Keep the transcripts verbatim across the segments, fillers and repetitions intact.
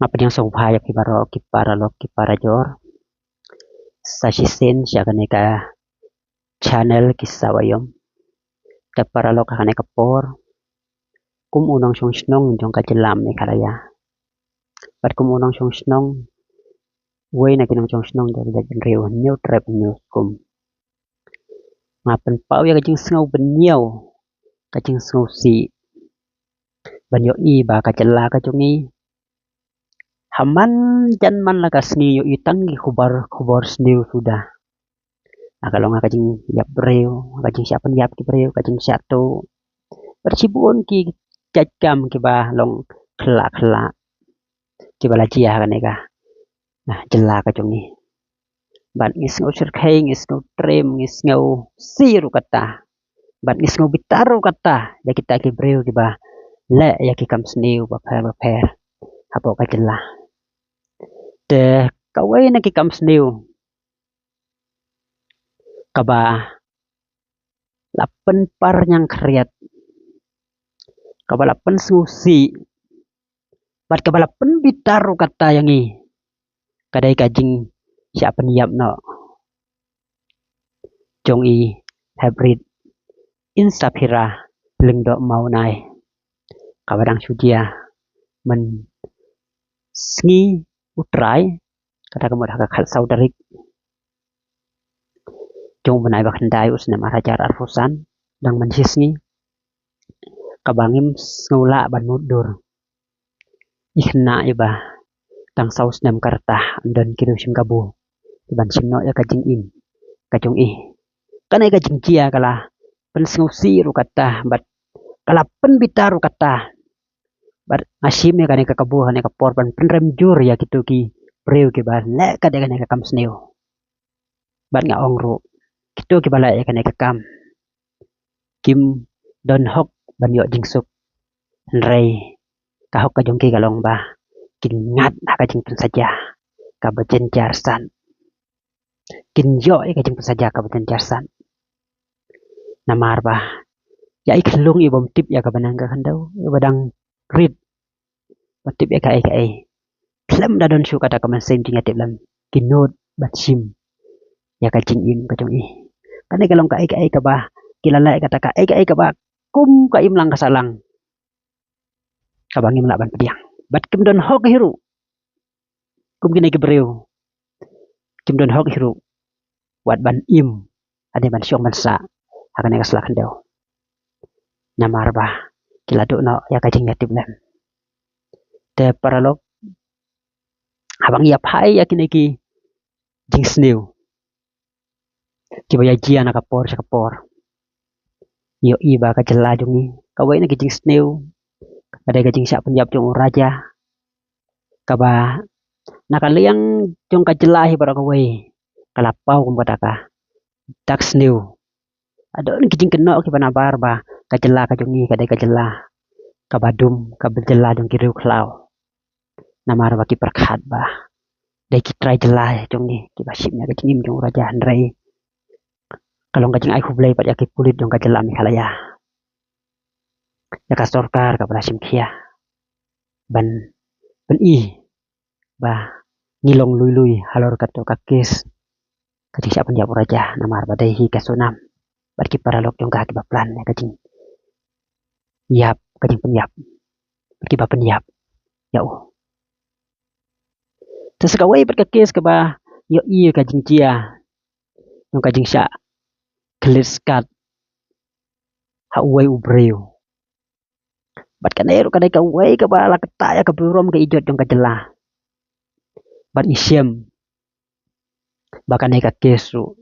Nga pdiang sngewbha ïa phi baroh ki paralok ki parajor. Sa shisien sha kane ka channel Kisa Baïom. Te paralok, ha kane ka por, kum u nongshong shnong jong ka jylla Meghalaya, bad kum u nongshong shnong, uwei na ki nongshong shnong jong ka jaitbynriew Hynñiew Tribe Hynñiew Skum, nga pynpaw ïa ka jingsngew bynñiew, ka jingsngewsih, ban ïohi ba ka jylla ka jong ngi, ha man jan man la ka sngi ïohi tang ki khubor, khubor sniew suda. Ha ka long ha ka jingïap briew, ha ka jingshah pynïap ki briew, ka jingshah tuh. Bad shibun ki jait kam kiba long khyllah khyllah, kiba la jia ha kane ka, na, jylla ka jong ngi. Bad ngi sngew shyrkhei, ngi sngew triem, ngi sngew sih ruh kata. Bad ngi sngew bitar ruh kata ïa kita ki briew kiba leh ïa ki kam sniew bapher bapher hapoh ka jylla. Te kawei na ki kam sniew kaba la pynpar ñiangkhriat, kaba la pynsngewsih, bad kaba la pynbitar ruh kata ïa ngi, ka dei ka jingshah pynïap noh jong i Hybrid Insaphira Lyngdoh Mawnai, kaba dang shu jia mynsngi U Trai, kata ka mut ha ka khatsaw tarik jong u bnai ba khyndai u snem ar hajar arphew san, dang mynshisngi, kaba ngim sngew lah ban mutdur. I khynnah iba dang saw snem ka rta, ym don ki riew shim kabu ban shim noh ïa ka jingim ka jong i. Kane ka jingjia ka la pynsngewsih ruh kata, bad ka la pynbitar ruh kata. Bad nga shim ïa kane ka kabu, kane ka por ban pynrem jur ïa kito ki briew kiba leh kat ïa kane ka kam sniew. Bad nga ong ruh, kito kiba leh ïa kane ka kam kim don hok ban ïoh jingsuk. Hynrei ka hok ka jong ki ka long ba kin ngat ha ka jingpynsaja kaba jynjar san. Kin ïoh ïa ka jingpynsaja kaba jynjar san. Namar ba ïa i khyllung i bym tip ïa kaba nang ka khyndew, iba dang rit, bym tip ïa kaei kaei, khlem da don shuh kata ka mynsiem jingïatiplem, ki nud bad shim ïa ka jingim ka jong i. Kane ka long kaei kaei kaba ki la leh, kata kaei kaei kaba kum ka imlang ka sahlang, kaba ngim lah ban pdiang. Bad kim don hok hi ruh, kum kine ki briew, kim don hok hi ruh wat ban im, hadien ban shong ban sah ha kane ka sla khyndew. Namar ba ki la duh noh ïa ka jingïatiplem. Te paralok, haba ngi ïa phai ïa kine ki jingsniew kiba ïa jia na ka por sha ka por, ïohi ba ka jylla jong ngi, kawei na ki jingsniew ka dei ka jingshah pynïap jong u Raja, kaba na ka liang jong ka jylla hi baroh kawei ka la paw kum kata ka dak sniew. Ka don ki jingkynnoh kiba nabar ba ka jylla ka jong ngi ka dei ka jylla kaba dum, kaba jylla jong ki riew khlaw. Namar ba ki pyrkhat ba dei ki trai jylla jong ngi kiba shim ïa ka jingim jong u Raja, hynrei ka long ka jingai khublei pat ïa ki pulit jong ka jylla Meghalaya, ïa ka sorkar kaba la shim khia ban pyni ba ngi long lui lui halor kato ka kes ka jingshah pynïap u Raja, namar ba dei hi ka Sonam bad ki paralok jong ka kiba plan ïa ka jingïap, ka jingpynïap, bad kiba pynïap ïa u. Te sa kawei pat ka kes kaba ïohi ïa ka jingjia jong ka jingshah klet skat ha uwei u briew. Bad kane ruh ka dei kawei kaba la ktah ïa ka burom ka ijot jong ka jylla. Bad ngi shem ba kane ka kes ruh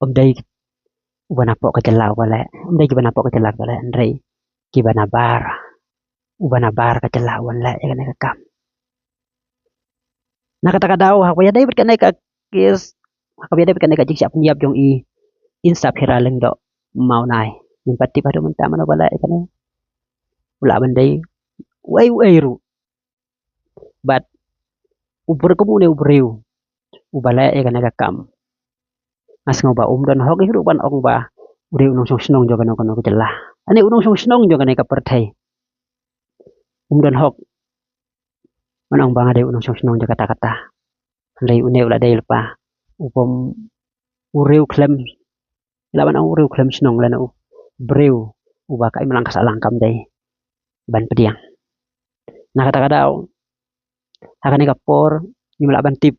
ym dei uba napoh ka jylla uba leh, ym dei kiba napoh ka jylla kiba leh, hynrei kiba nabar, uba nabar ka jylla uban leh ïa kane ka kam. Na kata ka daw, haba ïadei bad kane ka kes, haba ïadei bad kane ka jingshah pynïap jong i Insaphira Lyngdoh Mawnai, ngim pat tip haduh mynta mano ba leh ïa kane. U lah ban dei uei uei ruh. Bad u briew, kum une u briew uba leh ïa kane ka kam, nga sngew ba um don hok hi ruh ban ong ba u dei u nongshong shnong jong kano kano ka jylla, lane u nongshong shnong jong kane ka pyrthei. Um don hok Ban ong ba nga dei u nongshong shnong jong kata kata. Hynrei une u la dei lypa u bym u riew khlem, la ban ong u riew khlem shnong lane u briew uba ka imlang ka sahlang kam dei ban pdiang. Na kata ka daw ha kane ka por ngim lah ban tip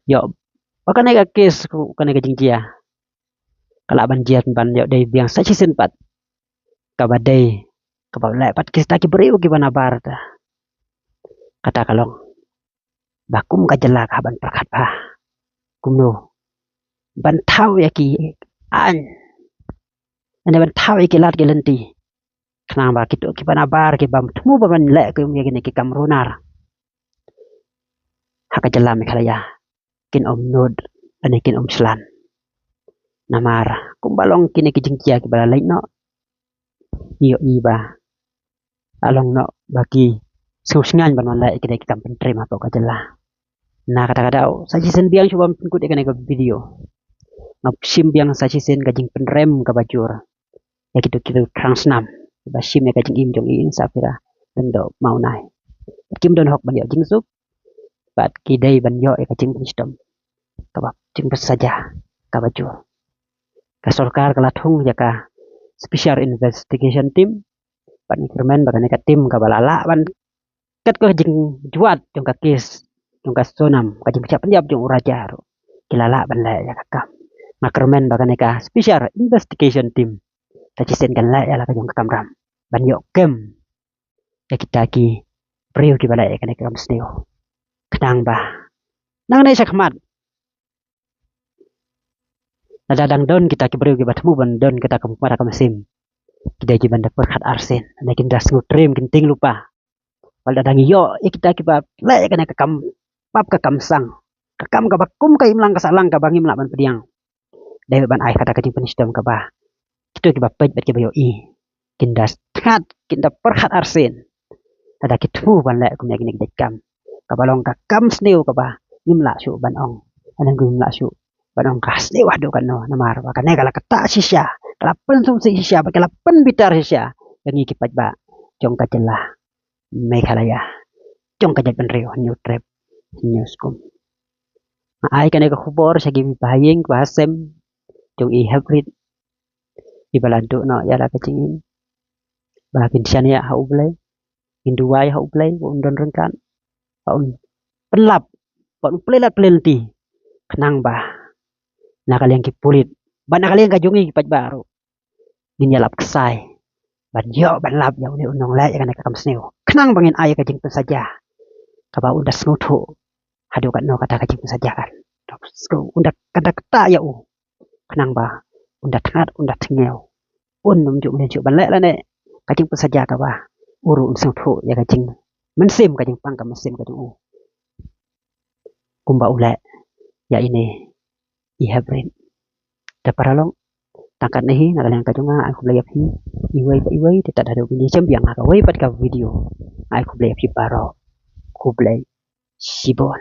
ïoh ba kane ka kes, kane ka jingjia ka lah ban jia ban ïoh dei biang sa shisien pat kaba dei kaba leh pat kita ki briew kiba nabar ta. Kata ka long ba kum ka jylla ka ban pyrkhat ba kumno ban thaw ïa ki aiñ, ne ban thaw ïa ki lad ki lynti khnang ba kito kiba nabar kiba thmu ba ban leh kum ïa kine ki kam runar ha ka jylla Meghalaya kin ym nud ne kin ym slan. Namar kumba long kine ki jingjia kiba la leit noh, ïohi ba la long noh ba ki sngewsngaiñ ban wan leh ïa kine ki kam pyntriem hapoh ka jylla. Na kata ka daw sa shisien biang shuwa ban pynkut ïa kane ka video, nga shim biang sa shisien ka jingpynrem kaba jur ïa kito kito thrang snam ba shim ïa ka jingim jong i Ing Safira Lyngdoh Mawnai. Kim don hok ban ïoh jingsuk bad ki dei ban ïoh ïa ka jingpynshitom kaba jingpynsaja kaba jur. Ka sorkar ka la thung ïa ka Special Investigation Team bad ngi kyrmen ba kane ka team kaba la lah ban kat ka jingjwat jong ka kes jong ka Sonam, ka jingpynjah pynjap jong u Raja ruh ki la lah ban leh ïa ka kam. Nga kyrmen ba kane ka Special Investigation Team sa shisien kan leh ïa la ka jong ka kamram ban ïoh kem ïa kita ki briew kiba leh ïa kane ka kam sniew. Khnang ba nangne shakhmat lada dang don kita ki briew kiba thmu ban don kita ka, ka mynsiem, ki dei kiban da pyrkhat arsien, ne kin da sngewtriem, kin tieng lypa. Wat la dang ïoh ïa kita kiba leh ïa kane ka kam pap, ka kam sang, ka kam kaba kum ka imlang ka sahlang kaba ngim lah ban pdiang, dei ban ai kata ka jingpynshitom kaba kito kiba peit bad kiba ïohi kin da thngat, kin da pyrkhat arsien lada ki thmu ban leh kum ïa kine ki jait kam kaba long ka kam sniew kaba ngim lah shuh ban ong, ne ngim lah shuh ban ong ka sniew haduh katno, namar ba kane ka la ktah shisha, ka la pynsngewsih shisha bad ka la pynbitar shisha ïa ngi ki paidbah jong ka jylla Meghalaya, jong ka jaitbynriew Hynñiewtrep Hynñiewskum. Nga ai kane ka khubor sha ki bahaïing bahasem jong i Heprit, iba la duh noh ïa la ka jingim, ba kin shaniah ha U Blei, kin duwai ha U Blei ba un don ryngkat, ba un pynlap, ba un plie lad plie lynti, khnang ba na ka liang ki pulit bad na ka liang ka jong ngi ki paidbah ruh ngin ïalap ksai ban ïoh ban lap ïa une u nongleh ïa kane ka kam sniew, khnang ba ngin ai ka jingpynsaja kaba un da sngewthuh haduh katno kata ka jingpynsaja kan, un da, kan da ktah ïa u, khnang ba un da thngat, un da thngew, un ym ju mlien shuh ban leh lane ka jingpynsaja kaba u ruh un sngewthuh ïa ka jingmynsiem, ka jingpang ka mynsiem ka jong u, kumba u leh ïa ine i Heprit. Te paralok, tang katne hi na ka liang ka jong nga, ai khublei ïa phi iwei pa iwei, te tad haduh ngin ïashem biang ha kawei pat ka video. Ai khublei ïa phi baroh. Khublei shibun.